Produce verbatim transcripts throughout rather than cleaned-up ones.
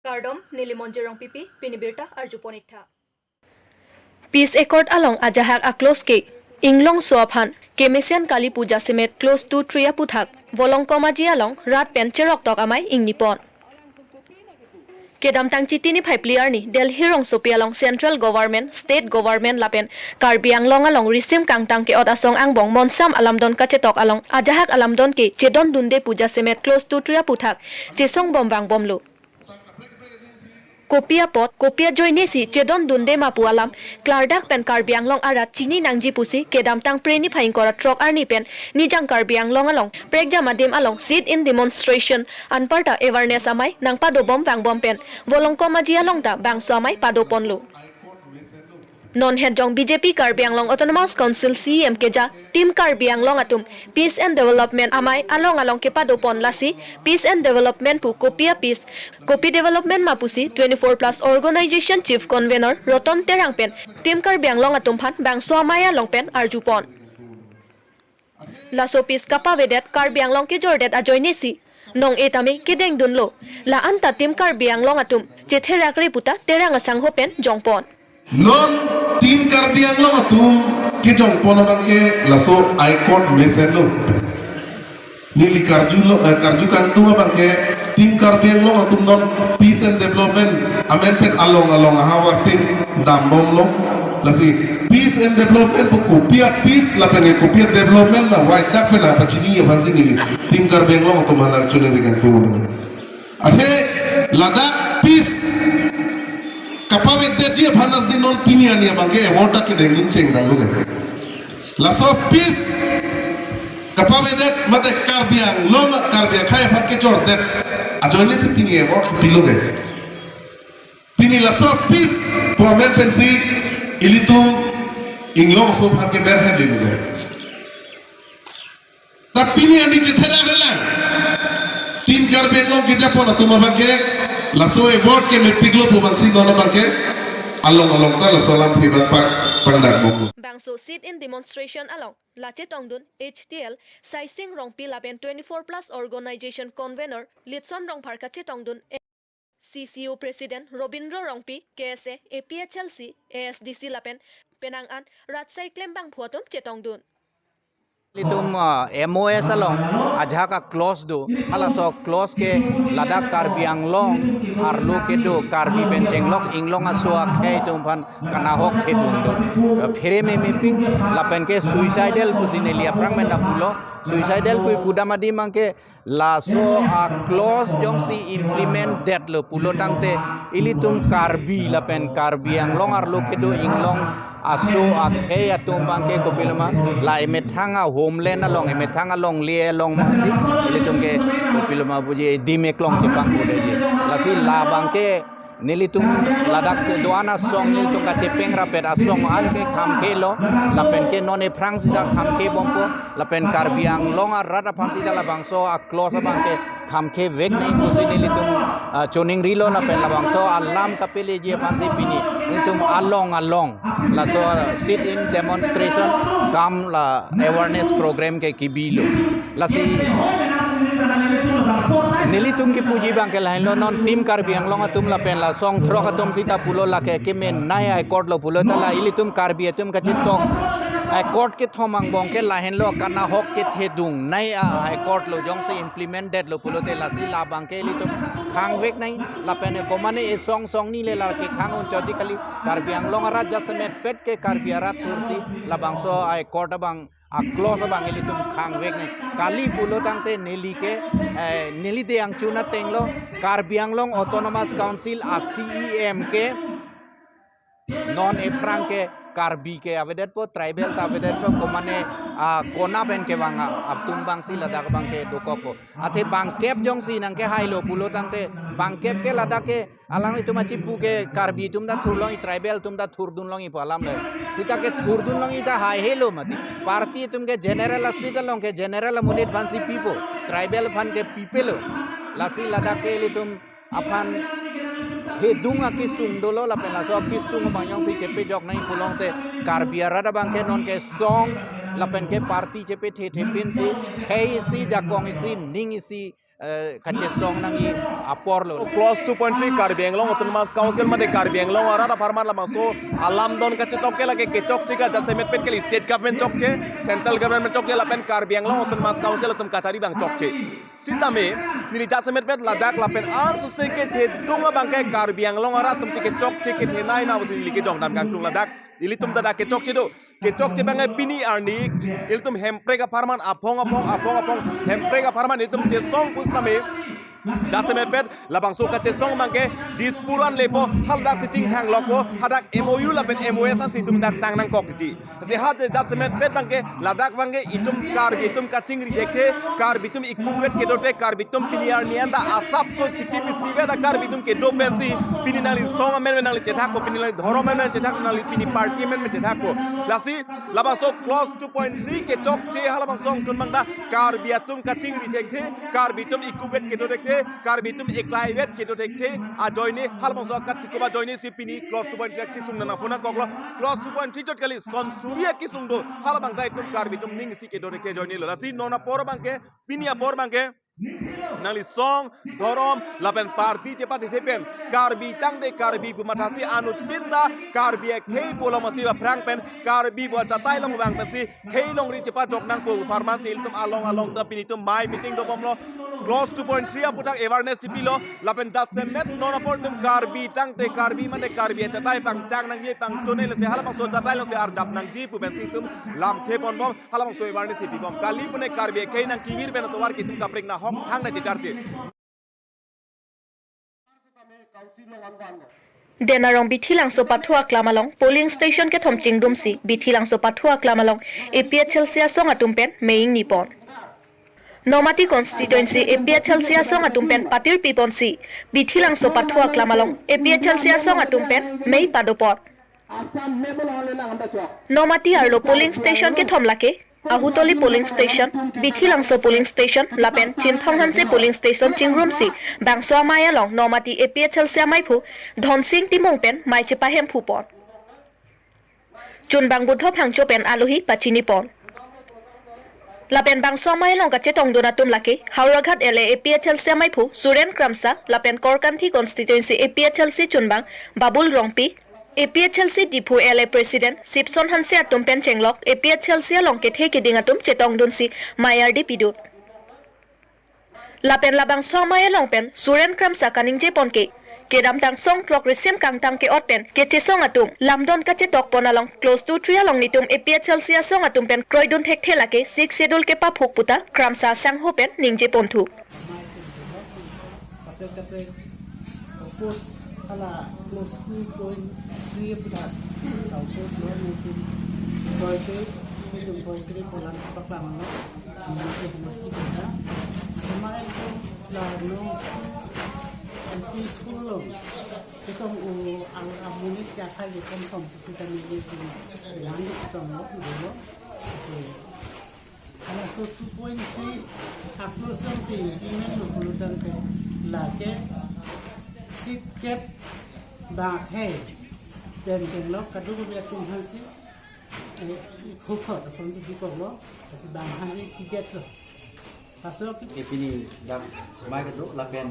Kardom, neli Monjir Rongpipi, pini birta arjupon iktha. Peace Accord along ajahak a-clause ke inglongso aphan kemesen Kali Puja semet clause two three aputhak Volongkom Aji along rat pen cheroktok amei ingnipon. Kedamtang Chiti niphai phli arni Delhi rongsopi along Central Government, State Government lapen Karbi Anglong along risim kangtang ke-ot asong angbong monsam alamdon kachetok along ajahak alamdon ke chedondunde puja semet clause two three aputhak chesongbom vangbomlo. Kopi apot, kopi ajoinesi chedondunde ma pu alam klardak pen Karbi Anglong arat chini nangji pusi kedamtang Phre niphai ingkoi ra throk arni pen Nijang Karbi Anglong along prekjam adim along sit-in demonstration anparta awareness amei nangpadobom vangbom pen Volongkom Aji along ta bangso amei padoponlo. Non hetjong B J P Karbi Anglong Autonomous Council C E M keja Team Karbi Anglong atum Peace and Development amei along along kepadopon, lasi Peace and Development pu kopi a-peace, kopi development ma pusi twenty-four plus organization chief convener Roton Terang pen Team Karbi Anglong atum aphan bangso amei along pen arjupon. Laso peace kapavedet Karbi Anglong kejordet ajoinesi nong-e tame kedengdunlo. La-anta Team Karbi Anglong atum chetherakre puta Terang asangho pen jongpon. Non Team Karbi Anglong atum kejongpon abangke laso accord mesenlo. Neli karjulo, eh, karju kangtung abangke Team Karbi Anglong atum non peace and development amen pen along along ahavar tin dambomlo. Lasi peace and development pu kopi a-peace lapen kopi a-development ma waitak pen apachini aphansi neli Team Karbi Anglong atum aphan archune de kangtung abang. Athe ladak peace kapavedetji aphan asi non pini arni abangke award ta kedengdun chengdanglo ke. Laso peace kapavedet mate Karbi Anglong, Karbi akhei aphan kejordet ajoinesi pini award pilo ke. Pini laso peace pu amen pensi ilitum inglongso aphan keberhan dilo ke. Ta pini arni chetherakrelang. Team Karbi Anglong kejapon atum abangke laso award ke mepiklo pu abangsi non abangke along along ta laso alam phi abang pak pangdakbomlo. Bangso sit-in demonstration along la chetongdun H T L Saising Rongpi lapen twenty-four plus organization convener Litson Rongphar kachetongdun C C U President Robindro Rongpi, K S A, A P H L C, A S D C lapen penang an rat sai klembangphu atum chetongdun. Ilitum, ah, M O S along ajahak a-clause do, halaso clause ke ladak Karbi Anglong arlo kedo Karbi pen chenglok inglong aso akhei atum aphan kanahok thedung do. Phere memepik lapen ke suicidal pusi neli aphrang pen ta pulo. Suicidal pu pudam adim abangke laso a-clause jongsi implement detlo pulo tangte ilitum Karbi lapen Karbi Anglong arlo kedo inglong aso akhei atum abangke kopiloma la emethang a-homeland along, emethang alongle along masi ilitum ke kopiloma puji edim eklong chepangpo detji. Lasi labangke nelitum ladak do-an asong nelitum kachepeng rapet asong an ke khamkhelo, lapen ke non ephrang sita khamkhe bompo, lapen Karbi Anglong arat aphan sita labangso a-clause abangke khamkhe vek nai pusi nelitum, ah, choningrilo lapen labangso alam kapeleji aphansi pini nelitum along along laso sit-in demonstration kam la awareness program ke kibilo. Lasi nelitum kipuji abangke lahenlo non Team Karbi Anglong atum lapen la song throk atum sita pulo lake kemenei a-accord lo pulo ta la ilitum Karbi atum kachetok accord kethom angbong ke lahenlo kanahok kethedung nei a-accord lo jongsi implement detlo pulote lasi labangke ilitum khangvek nai lapen komane esong song ni le lake khang unchot di kali Karbi Anglong arat jasemet pet ke Karbi arat thursi labangso a-accord abang a-clause abang ilitum khangvek nai. Kali pulo tangte neli ke, eh, neli de angchun atenglo Karbi Anglong Autonomous Council a-C E M ke non ephrang ke Karbi ke avedetpo, tribal ta avedetpo, komane, ah, kona pen kevang a, atum abangsi ladak abangke dokokpo. Athe bangkep jongsi nangkehailo pulo tangte bangkep ke ladak ke alanglitum achipu ke Karbi atum ta thurlong, tribal atum ta thurdunlong pu alam le. Sita ke thurdunlong ta haihelo mati. Party atum ke general a-seat along ke general amonit aphansi pipo, tribal aphan ke pipelo. Lasi ladak ke ilitum aphan thedung akesung dolo lapen laso akesung abang jongsi chepejok nai pulote Karbi arat abangke non ke song lapen ke party chepethe thepinsi khei isi, jakong isi, ning isi eh, kachesong nangji apor lo. Clause two point three Karbi Anglong Autonomous Council mate Karbi Anglong arat apharman labangso alamdon kachetok ke lake kechokche ke jasemetpet ke state government chokche, central government chokche lapen Karbi Anglong Autonomous Council atum kachari abang chokche. Sitame neli jasemetpet ladak lapen ansose kethedung abang ke Karbi Anglong arat atumsi kechokche kethenei na pusi neli kejongdam kangtung ladak. Ilitum ta dak kechokche do. Kechokche abang ke pini arni ilitum Hemprek apharman aphong aphong aphong aphong Hemprek apharman ilitum chesong pusitame jasemetpet labangso kachesong abang ke Dispur an lepo, haladaksi chingthang lokpo, hadak M O U lapen M O S ansi itum dak sang nangkok di. Lasi ha je jasemetpet abang ke ladak abang ke itum Karbi atum kachingri thekthe, Karbi atum ikuvet kedo thekthe, Karbi atum pini arni anta asapso chikimisi vet a Karbi atum kedo pensi pini nangli song amen nangli chethakpo, pini nangli dhorom amen chethak, nangli pini party amen chethakpo. Lasi labangso clause two point three kechokche halabangso angtun abang ta Karbi atum kachingri thekthe, Karbi atum ikuvet kedo thekthe, Karbi atum eklaivet kedo thekthe ajoine halabangso akat tikup ajoine si pini clause two point three akesung nangpuna koklo. Clause two point three chot kali, son suri akesung do, halabang ta itum Karbi atum ning isi kedo thekthe ajoine lo. Lasi non apor abang ke, pini apor abang ke nangli song, dhorom lapen party chepathekthe pen Karbi tangte Karbi pu mathasi anuttin ta Karbi akhei pu along masi aphrang pen Karbi pu achatai along vang pensi khei longri chepajok nangpo pu apharman si ilitum along along ta pini itum mei meeting dobomlo. Clause two point three aphuthak awareness chipilo lapen jasemet non apor itum Karbi tangte Karbi mate Karbi achatai pangchang nangji pangchone lasi halabangso achatai alongsi arjap nangji pu pensi itum lamthe ponbom. Halabangso awareness si pibom. Kali pune Karbi akhei nangkevir pen atovar ke itum kaprek nahok hang nangchecharche. Denarong Bithilangso pathu aklam along polling station kethom chingdumsi Bithilangso pathu aklam along A P H L C asong atum pen mei ingni pon. Nomati constituency A P H L C asong atum pen patirpi ponsi Bithilangso pathu aklam along A P H L C asong atum pen mei pado pon. Nomati arlo polling station kethom lake Ahutoli polling station, Bithilangso polling station lapen Chinthong Hanse polling station chingrumsi bangso amei along Nomati A P H L C ameiphu Dhonsing Timung pen mei chepahemphu pon. Chunbang Buddho Phangcho pen alohi pachini pon. Lapen bangso amei along kachetongdun atum lake Howraghat L A A P H L C ameiphu Suren Kramsa lapen Korkanthi constituency A P H L C chunbang Babul Rongpi, A P H L C Diphu L A President Sipson Hanse atum pen chenglok A P H L C along kethe keding atum chetongdunsi mei ardi pidun. Lapen labangso amei along pen Suren Kramsa kaningje pon ke, kedamtang song throk risim kangtang ke-ot pen kechesong atum lamdon kachetok pon along clause two three along netum A P H L C asong atum pen kroidun thekthe lake Sixth Schedule kepaphuk puta Kramsa asangho pen ningje ponthu. Kaprek kaprek oppose hala clause two point three aphuthak oppose lo, netum point three, netum point three polan paklang lo. Netum mesti kita. Kemarin tu la no L P school lo. Ketong u ang amonit ya kali konsong kita ni ni tu. Lang ketong lo, dolo. So, halaso two point three a-clause alongsi implement lo pulo tangte lake seat cap bang akhei pen chenglok kadokave atum aphansi, eh, hukot asonsi bikoklo, lasi bang aphansi pidetlo. Laso ke, eh, pini dak mei kedo lapen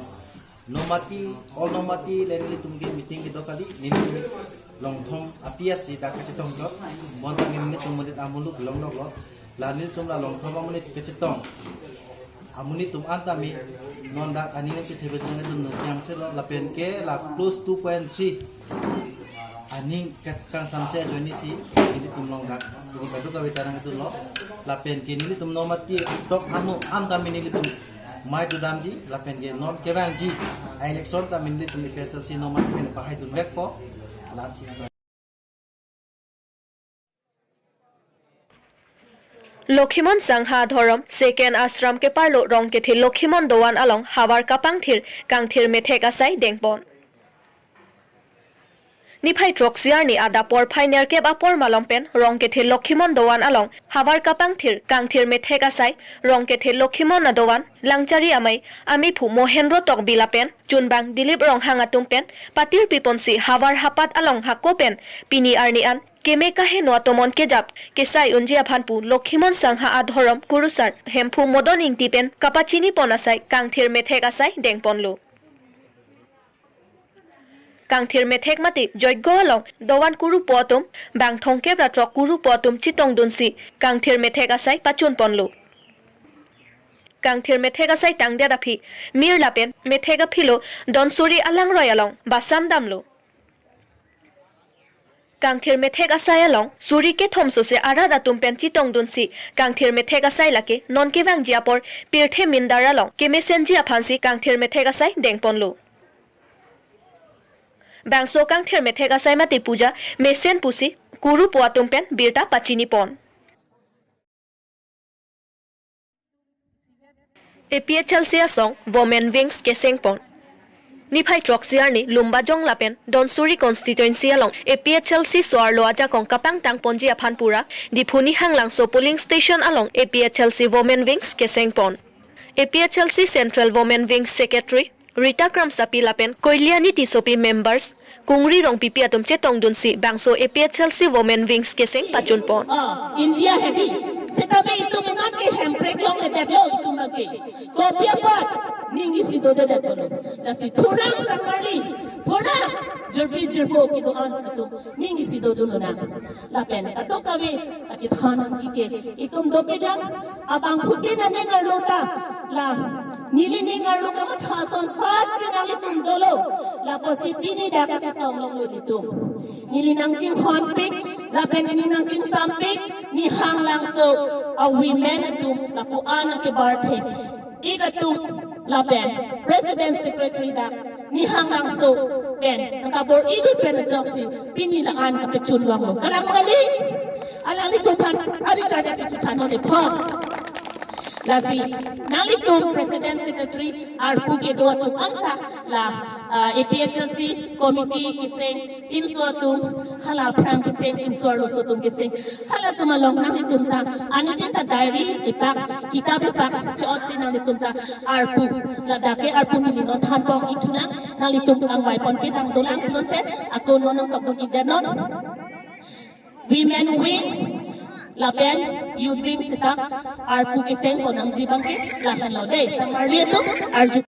Nomati, all Nomati le nelitum ke meeting kedo kali, nelitum longthom api asi dak kachetong chot. Bonta nelitum monit amonit longdok lo. La nelitum la longthom amonit kachetong. Amonit atum anta mi non dak aning nangchethe bejong atum nangcham se lo lapen ke la clause two point three aning kat kangsamse ajoine si nelitum along dak pini kadokave ta nangdunlo. Lapen ke nelitum Nomati tok anu anta mi nelitum mei dodamji lapen ke non kevangji a-election ta mi nelitum A P H L C Nomati pen pahai dunvekpo. Lasi Lokhimon Sangha Dhorom Second Ashram keparlo Rongkethe Lokhimon Dovan along havar kapangthir kangthir methek asai dengpon. Niphai throksi arni adap porphai nerkep apor malom pen Rongkethe Lokhimon dovan along havar kapangthir Kangthir Methek Asai, Rongkethe Lokhimon adovan, Langchari Amei, amephu Mohendro Tokbi lapen chunbang Dilip Ronghang atum pen patirpi ponsi havar hapat along hako pen pini arni an keme kaheno atomon kejap kesai unji aphan pu Lokhimon Sangha adhorom kurusar Hemphu Modon Ingti pen kapachini pon asai Kangthir Methek Asai dengponlo. Kangthir methek mate joiggo along dovan kurupo atum bang thomkep ra throk kurupo atum chetongdunsi Kangthir Methek Asai pachunponlo. Kangthir Methek Asai tangdet aphi mir lapen methek aphilo donsuri alangroi along basam damlo. Kangthir Methek Asai along suri kethom sose arat atum pen chetongdunsi Kangthir Methek Asai lake non kevangji apor pirthe mindar along kemesenji aphansi Kangthir Methek Asai dengponlo. Bangso Kangthir Methek Asai mate puja mesen pusi kurupo atum pen birta pachini pon. A P H L C asong Women Wings keseng pon. Niphai throksi arni Lumbajong lapen Donsuri constituency along A P H L C so-arlo ajakong kapangtang ponji aphan pura Diphu Nihanglangso polling station along A P H L C Women Wings keseng pon. A P H L C Central Women Wings Secretary Rita Kramsapi lapen Koiliani Tissopi members Kungri Rongpipi atum chetongdunsi bangso A P H L C Women Wings keseng pachunpon. Ah, India hedi. Setame itum iman ke hemprek long le develop itum lagi. Kopi apot ning isi dodedet bolo. Lasi thurang samarli, thurang jirpi jirpo kedo-an si itum ning isi dodun lonang. Lapen kadokave achethan nangji ke itum dopik lang, abangphutin aning arlo ta, la neli ning arlo kamatha ason thotsi nanglitum dolo. Lapusi pini dak kachetong longlo ilitum. Neli nangchinghonpik lapen neli nangchingsampik Nihanglangso a-women atum lapu-an nangkebarthe ik atum lapen President Secretary dak Nihanglangso pen nangkabor-idun pen ajoksi pini la-an kapachun longlo. Kalang kali? Alanglitum aphan ari charja pachuthan non epho. Lasi nanglitum President Secretary arpu kedo atum anta la, ah, A P H L C committee keseng pinso atum, hala aphrang keseng pinso arloso atum keseng, halatum along nanglitum ta anuttin ta diary ipak, kitab ipak chotsi nanglitum ta arpu, ladak ke arpu neli non thanpon ithunang, nanglitum kangvai ponpe tang dolang pulote ako non nangtokdun-ikdet non. Women wing lapen youth wing seta arpu keseng pon nangji abangke lahenlo dei, samarli atum arju